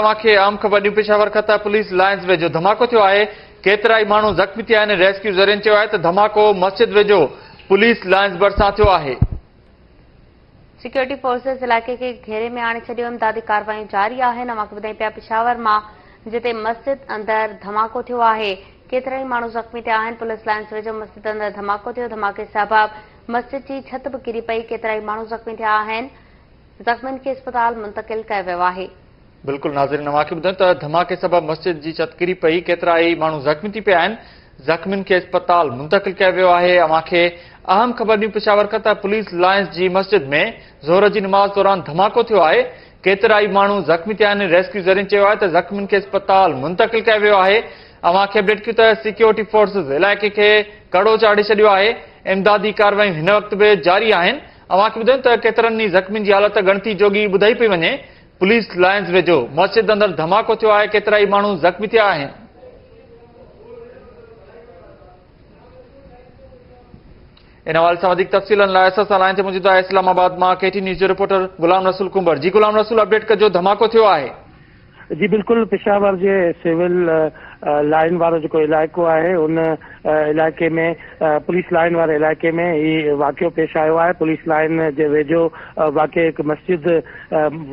اوهان کي اهم خبر ڏيون پشاور خطه پوليس لائنز ويجهو ڌماڪو ٿيو آهي، ڪيترائي ماڻهو زخمي ٿيا آهن، ريسڪيو ذريعن چيو آهي ته ڌماڪو مسجد ويجهو پوليس لائنز ڀرسان ٿيو آهي. سيڪيورٽي فورسز علائقي کي گهيري ۾ آڻي ڇڏيو، امدادي ڪارروايون جاري آهن، اوهان کي ٻڌايون پيا پشاور مان جتي مسجد اندر ڌماڪو ٿيو آهي، ڪيترائي ماڻهو زخمي ٿيا آهن، پوليس لائنز ويجهو مسجد اندر ڌماڪو ٿيو، ڌماڪي سبب مسجد جي ڇت به ڪري پئي، ڪيترائي ماڻهو زخمي ٿيا آهن. زخمين کي اسپتال منتقل ڪيو ويو آهي. بلڪل ناظرين اوهان کي ٻڌايون ته ڌماڪي سبب مسجد جي ڇت ڪري پئي ڪيترائي ماڻهو زخمي ٿي پيا آهن زخمين کي اسپتال منتقل ڪيو ويو آهي اوهان کي اهم خبر ڏيون پشاور کان ته پوليس لائنز جي مسجد ۾ ظهر جي نماز دوران ڌماڪو ٿيو آهي ڪيترائي ماڻهو زخمي ٿيا آهن ريسڪيو ذريعن چيو آهي ته زخمين کي اسپتال منتقل ڪيو ويو آهي اوهان کي اپڊيٽ ڪيون ته سيڪيورٽي فورسز علائقي کي ڪڙو چاڙهي ڇڏيو آهي امدادي ڪارروايون هن وقت به جاري آهن اوهان کي ٻڌايون ته ڪيترن ئي زخمين جي حالت ڳڻتي جوڳي ٻڌائي پئي وڃي، پوليس لائنز ويجهو مسجد اندر ڌماڪو ٿيو آهي، ڪيترائي ماڻهو زخمي ٿيا آهن. ان حوالي سان وڌيڪ تفصيلن لاء اسان سان لائين تي موجود آهي اسلام آباد مان ڪي ٽي نيوز جو رپورٽر غلام رسول ڪنڀر جي غلام رسول اپڊيٽ ڪجو ڌماڪو ٿيو آهي. جي بلڪل پشاور جي سول لائين وارو جيڪو علائقو آهي ان علائقي ۾ پوليس لائين واري علائقي ۾ هي واقعو پيش آيو آهي پوليس لائين جي ويجهو واقع هڪ مسجد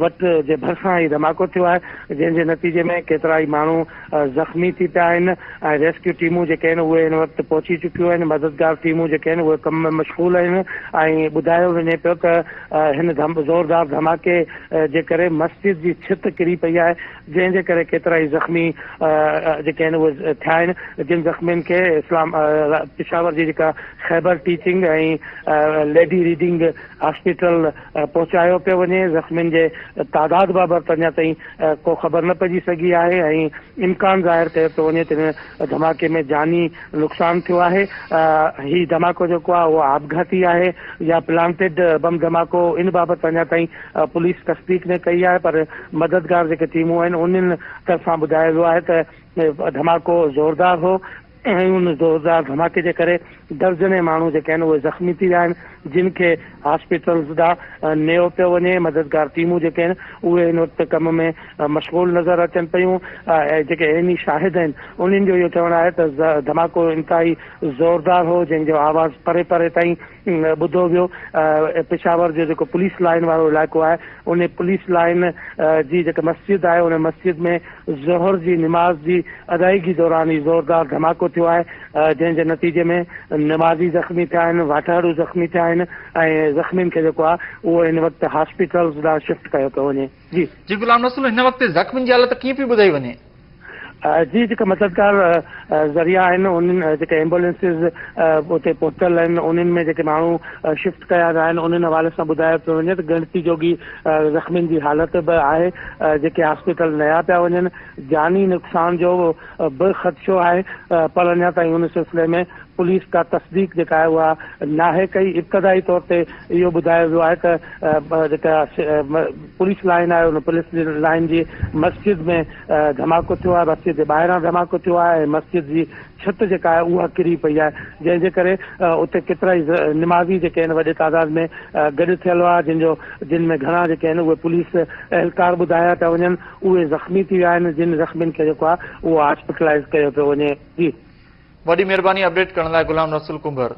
وٽ جي ڀرسان هي ڌماڪو ٿيو آهي جنهن جي نتيجي ۾ ڪيترائي ماڻهو زخمي ٿي پيا آهن ۽ ريسڪيو ٽيمون جيڪي آهن اهي هن وقت پهچي چڪيون آهن مددگار ٽيمون جيڪي آهن اهي ڪم ۾ مشغول آهن ۽ ٻڌايو وڃي پيو ته هن زوردار ڌماڪي جي ڪري مسجد جي ڇت ڪري پئي آهي، جنهن جي ڪري ڪيترائي زخمي جيڪي آهن اهي ٿيا آهن، جن زخمين کي اسلام پشاور جي جيڪا Khyber teaching ۽ lady reading hospital پهچايو پيو وڃي، زخمين جي تعداد بابت اڃا تائين ڪو خبر نه پئجي سگهي آهي ۽ امڪان ظاهر ڪيو پيو وڃي ته هن ڌماڪي ۾ جاني نقصان ٿيو آهي، هي ڌماڪو جيڪو آهي اهو آپگهاتي آهي يا پلانٽيڊ بم ڌماڪو ان بابت اڃا تائين پوليس تصديق نه ڪئي آهي پر مددگار جيڪي ٽيمون آهن انهن طرفان ٻڌايو ويو آهي ته ڌماڪو زوردار هو ۽ ان زوردار ڌماڪي جي ڪري درجنين ماڻهو جيڪي آهن اهي زخمي ٿي ويا آهن جن کي هاسپيٽلز ڏانهن نيو پيو وڃي مددگار ٽيمون جيڪي آهن اهي هن وقت ڪم ۾ مشغول نظر اچن پيون ۽ جيڪي عيني شاهد آهن انهن جو اهو چوڻ آهي ته ڌماڪو انتهائي زوردار هو جنهن جو آواز پري پري تائين ٻڌو ويو، پشاور جو جيڪو پوليس لائين وارو علائقو آهي ان پوليس لائين جي جيڪا مسجد آهي ان مسجد ۾ ظهر جي نماز جي ادائيگي دوران هي زوردار ڌماڪو ٿيو آهي جنهن جي نتيجي ۾ نمازي زخمي ٿيا آهن واٽهڙو زخمي ٿيا آهن ۽ زخمين کي جيڪو آهي اهو هن وقت هاسپيٽلز ڏانهن شفٽ ڪيو پيو وڃي جي. جي غلام رسول هن وقت زخمين جي حالت ڪيئن پئي ٻڌائي وڃي؟ جي جيڪا مددگار ذريعا آهن انهن جيڪي ايمبولينسز اتي پهتل آهن انهن ۾ جيڪي ماڻهو شفٽ ڪيا ويا آهن انهن حوالي سان ٻڌايو پيو وڃي ته ڳڻتي جوڳي زخمين جي حالت به آهي جيڪي هاسپيٽل نيا پيا وڃن جاني نقصان جو به خدشو آهي پر اڃا تائين ان سلسلي ۾ پوليس ڪا تصديق جيڪا آهي اها ناهي ڪئي، ابتدائي طور تي اهو ٻڌايو ويو آهي ته جيڪا پوليس لائين آهي ان پوليس لائين جي مسجد ۾ ڌماڪو ٿيو آهي، مسجد جي ٻاهران ڌماڪو ٿيو آهي ۽ مسجد جي ڇت جيڪا آهي اها ڪري پئي آهي جنهن جي ڪري اتي ڪيترائي نمازي جيڪي آهن وڏي تعداد ۾ گڏ ٿيل هئا جن جو جن ۾ گهڻا جيڪي آهن اهي پوليس اهلڪار ٻڌايا پيا وڃن اهي زخمي ٿي ويا آهن جن زخمين کي جيڪو آهي اهو هاسپيٽلائز ڪيو پيو وڃي جي. وڏي مهرباني اپڊيٽ ڪرڻ لاء غلام رسول ڪنڀر.